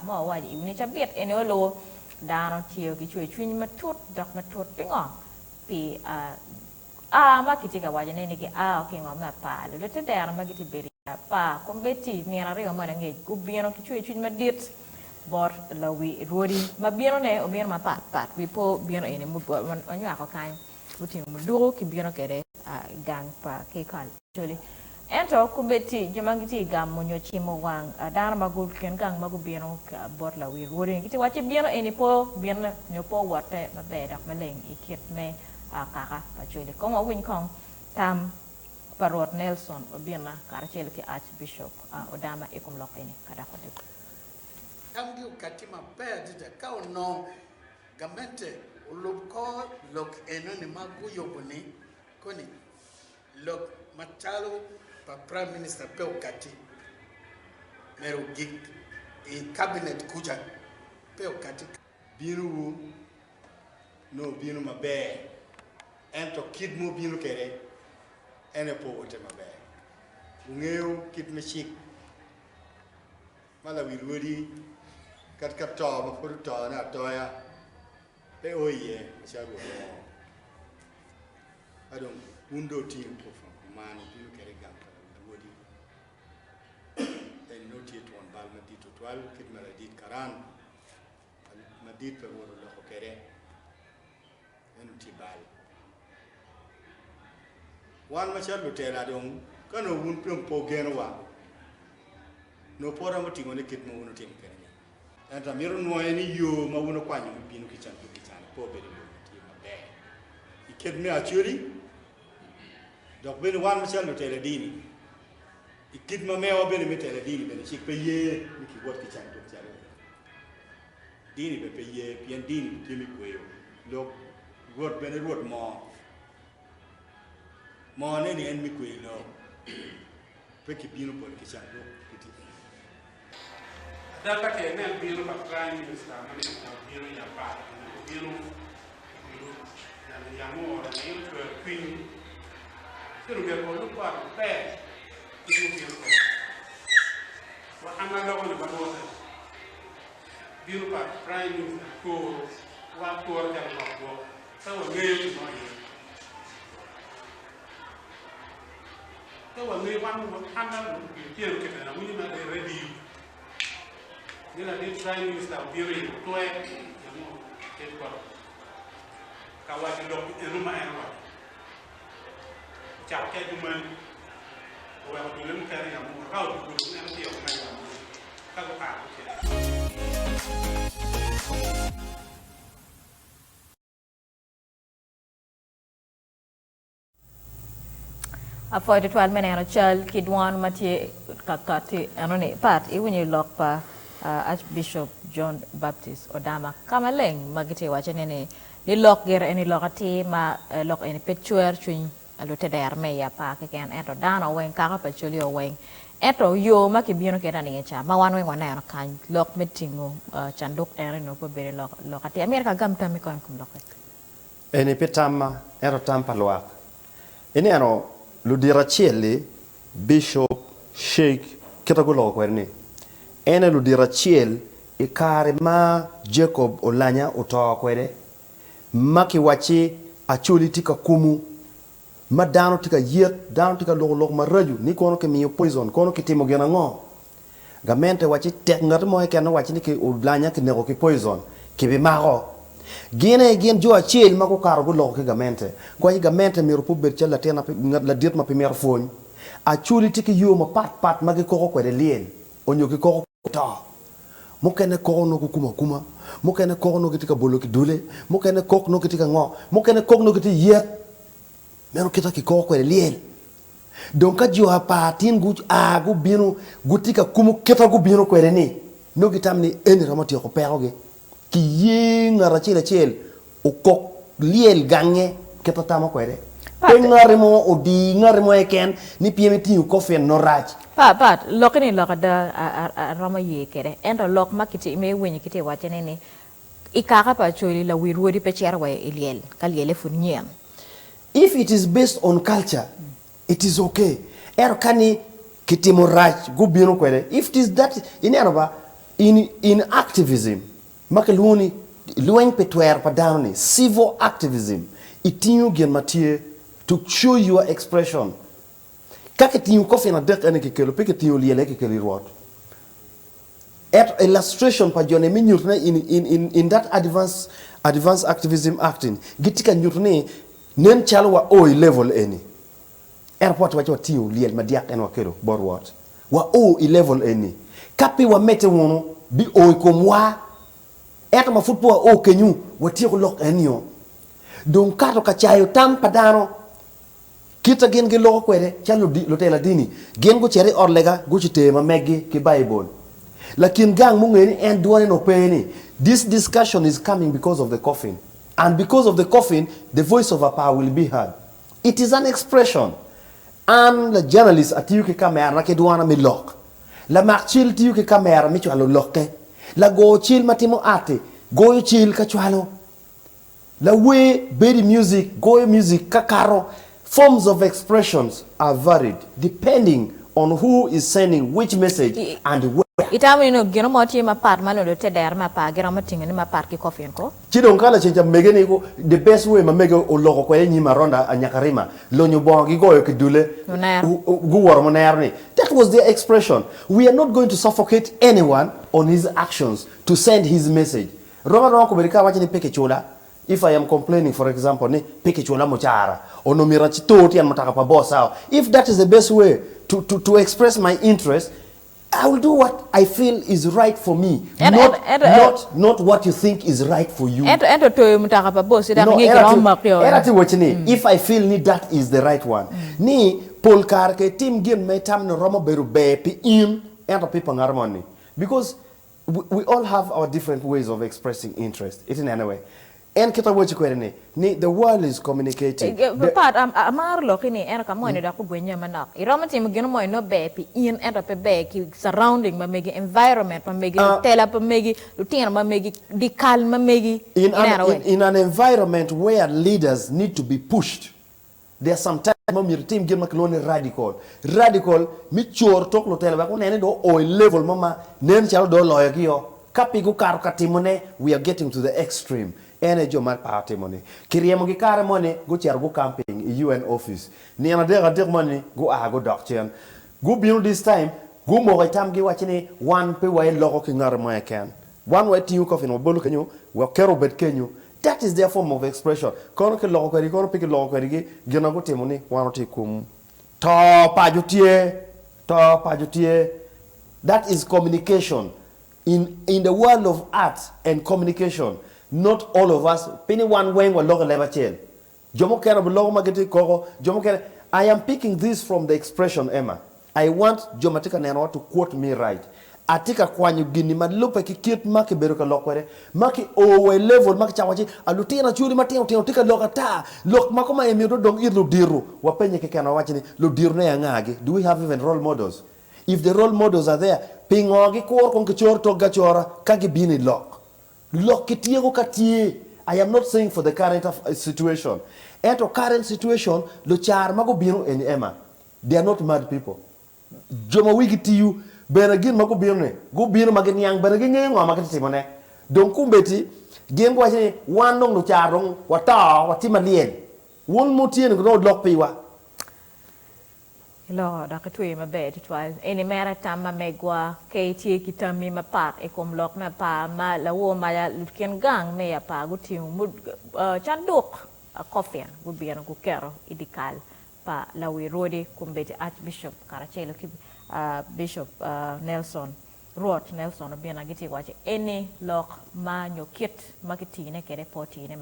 Ma wawaco i wi cabit eni olubo, dano tye ki cwercwiny matut dok matut. Pingo? Pi a ma kitye ka wacone ni gia ki i ngom me apar. Lute dero ma gitye bedo i apar kombeddi nino aryo moni angec gubino ki cwercwiny madit bot lawi rwodi ma binone obino mapat pat. Wi po bino eni wanywako kany. Gutingo muduku ki bino kwede i gang pa Kekal Acholi. Ento kombeddi jo ma gitye i gamo nyo cimo wang dano ma kin gang ma gubino bot lawil rwodi-ni gitye wacci bino eni pe obine nyo pe owotte maber dok maleng i kit me kaka pa Acholi. Kong wawiny kong tam pa Rwot Nelson Obinna karacel ki Archbishop Odama i kom lok eni ka dok wadwogo. Tamgi okatti maber adada ka onongo Gamente olub kor lok enoni ma guyubo ni koni lok macalo pa Prime Minister pe okati mere ogik i cabinet kuca pe okati. Bino wu nongo obino maber ento kit ma obino kwede en aye pe owote maber. Wungeyo kit me cik. Ma lawil wodi kadi ka to ma pud otone atoya pe o iye macalo Rwot moo. Ka dong wun dong wutingo kofon kuman wubino kwede i gang pa lawil wodi, eni nongo tye twon bal madit twatwal kit ma ladit karan madit pa Rwot oloko kwede. Meno tye bal. Wan macalo lutela dong, ka nongo wun pe wugenowa, nongo pe waromo timone kit ma wun wutimo kwede-ni. Ento amito nwoyo ni yo ma wun wukwanyo me bino ki canduk ki-cani pe obedo yo ma tye maber i kit me Acholi, dok bene wan macalo lutela dini, i kit ma mewa bene me tela dini bene cik pe ye ni kiwot ki canduk calo eni. Dini bene pe ye, pien dini tye me kweyo lok. Rwot bene Rwot moo. Moo ne ni en me kweyo lok, pe kibino bote ki canduk ki tye eni. Ada ka ce inen bino pa Prime Minister ma nino ca obino i apar eni obino i Gulu neno yam ooro ni ocwero cwiny ci onongo myero olub ot maber kit mubino kwede wa an aloko ni walwote Bino pa Prime Minister koro wa akura calo lok gwok pe wangeyo gin mo iye. Pe wangeyo wan an litino keken awinyo mere i radio ni ladit Prime Minister obino i otwe yamo headquarter ka waco lok eno ma en owaco. Ocako ki Adjumani oweko dule mukene i Amuru ka odwogo dong en otyeko me i Amuru ka gukato gucito. Apwoyo tutwal me neno cal ki dwon ma tye ka katti enoni. Pat, iwinyo lok pa Archbishop John Baptist Odama ka maleng ma gitye ka wacone ni Ni lok gire eni lok atir ma lok eni pe cwer cwiny lutedero me i apar keken ento dano weng kaka pa Acholi weng ento yo ma kibino kede aniye ca ma wan weng waneno kany lok me tingo canduk eno ni pe obedo lok atir amito ka agam tammi kong i kom lokke. Eni pe tamma ento tam pa lwak. Ineno ludito acel-li, bicop, sheik, kite guloko kwede ni en aye ludito acel I kare ma Jacob Olanya oto kwede, ma kiwacci Acholi tye ka kumu, ma dano tye ka yek, dano tye ka loko lok maraco ni kono kimiyo poison, kono kitimo gin ango? Gamente wacci tek ngati mo keken owacci ni Olanya kineko ki poison, kibimako. Gin aye gin jo acel ma gukato guloko ki gamente. Guwaco ni gamente myero pe obed calo latin ladit ma pe mito pwony. Acholi tye ki yo mapat pat ma gikoko kwede lyel. Onyo gikoko to. Mukene koko nongo gukumo akuma, mukene koko nongo gitye ka bolo ki dule, mukene kok nongo gitye ka ngo, mukene kok nongo gitye yet. Meno kit ma kikoko kwede lyel. Dong ka jo apar tin gua gubino gutye ka kumo kit ma gubino kwede ni, nongo gitamo ni eni romo tyeko pekogi. Ki ye ngat acel acel okok lyel gange kit ma tamo kwede. Pe ngati mo odi ngati mo keken ni pien itingo coffin nongo rac. Pat, pat, lokki ni lok ada aromo ye kwede. Ento lok ma ma iwinyo kitye wacce ne ni i kaka pa Acholi lawi rwodi pe cito wa i lyel ka lyelle pud nyen. If it is based on culture, it is okay. Ento ka ni kitimo rac gubino kwede, if it is that, ineno ba. In in activism ma kilwongo ni lweny pi twero pa dano ni, civil activism, itingo gin ma tye to show your expression. Ka kitingo coffin adek eni kikelo pe kitingo lyel aye kikelo i Rwot. Ento illustration pa joni me nyuto ne in in in in that advance advance activism acting gitye ka nyuto ni nen calo wa o i level eni. Ento pe watye waco watingo lyel madyak en wakelo bot Rwot. Wa o i level eni. Ka pe wamedde wunu bi o i komwa. Ento ma pud pe wa o kenyu watyeko lok enio. Dong kato ka cayo tam pa dano Kit a gin giloko kwede calo lutela dini, gin gucito i ot lega guciter ma meggi ki Baibul. Lakin gang mungeyo ni en dwone nongo pe ni, This discussion is coming because of the coffin, and because of the coffin, the voice of Apaa will be heard. It is an expression. An la journalist atiyo ki kamerana ki dwona me lok. Lamak cal tiyo ki kamera me cwalo lokke. Lago cal ma timo art-ti goyo cal ka cwalo. Lawer bedo i music, goyo music ka kato. Forms of expressions are varied depending on who is sending which message and where. Itamo ni nongo gino mo tye mapat ma nongo tedero me apar giromo tingo ni mapat ki coffin ko? Ci dong ka lacen ca mege ni the best way ma mege oloko kwede i nyim Aronda Anyakarima lonyo bongo gigoyo ki dule guwoto munero ni that was their expression. We are not going to suffocate anyone on his actions to send his message. Rom aroma kobedo ka awaco ni pe kicula, if I am complaining for example ni pe kicula mucara, onongo myero acitor tyen mutoka pa boss ao. If that is the best way to, to, to express my interest, I will do what I feel is right for me, not, not, not what you think is right for you. Ento, ento toyo mutoka pa boss dok inge kiromo maki o. Ento atye waci ni, if I feel ni that is the right one, ni pol kare ka itim gin ma itamo ni romo bedo ber pi in, ento pe pa ngat moni. Because We all have our different ways of expressing interest. Iti nene we. En kit awaci kwede ni, ni the world is communicating. The. Pat, amaro lokki ni ento ka moni dok ogwenye manok. Iromo timo gino mo inongo ber pi in ento pe ber ki surrounding ma megi, environment ma megi, lutela pa megi, lutino ma megi, dye kal ma megi. In an, in, in an environment where leaders need to be pushed, There are some times ma myero itim gin ma kilwongo ni radical. Radical mi coro tok lutela wek gunen ni dong oo i level mo ma nen calo dong oloyogi o. Ka pe gukato ka timone, we are getting to the extreme. En aye jo ma par timo-ni. Kiryemogi kare moni, gucito gu camping i UN office. Nino adek adek moni gua gudok cen. Gubino this time, gumoko i tamgi waci ni wan pe wailoko ki ngati mo keken. Wan watingo coffin wabolo kenyo wek keto obed kenyo. That is their form of expression. Kono kiloko kwedgi kono pe kiloko kwedgi, gin ma gutimo ni wan watye i kom to paco tye, to paco tye. That is communication. In, in the world of art and communication, not all of us, pe ni wan weng waloko i leb acel. Jo mukene biloko ma gitye koko, jo mukene, I am picking this from the expression Emma, I want jo ma tye ka nenowa to quote me right. Atye ka kwanyo gini ma lubbe ki kit ma kibedo ka lok kwede, ma ki o wa i level ma kicako waci a lutino acholi matino tino tye ka lok ata, lok ma koma eni myero dong it ludito. Wapenye kekenwa wawaci ni ludito ne angagi? Do we have even role models? If the role models are there, pingo gikuro kong kicoro tokgi acora ka gibino i lok? Lok ki tyeko ka tye, I am not saying for the current situation, ento current situation lucar ma gubino eni Emma, they are not mad people. Jo ma wigi tiyo bene gin ma gubino ni, gubino ma giniang bene gingeyo ngo ma gitye timo ne. Dong kombeddi gin guwaco ni wan dong lucar dong wato watye malyel, wun mutye ni dong wulok piwa. Iloko dok itweyo maber tutwal. Eni mere tam ma megwa ka itye ki tammi mapat i kom lok me apar ma lawor maca lukin gang me i apar gutingo canduk coffin gubino guketo i dye kal pa lawi rwodi kombeddi Archbishop karacelo ki Bishop Nelson Rwot Nelson Obina gitye ka waco eni lok ma nyo kit ma kitine kwede pe otine.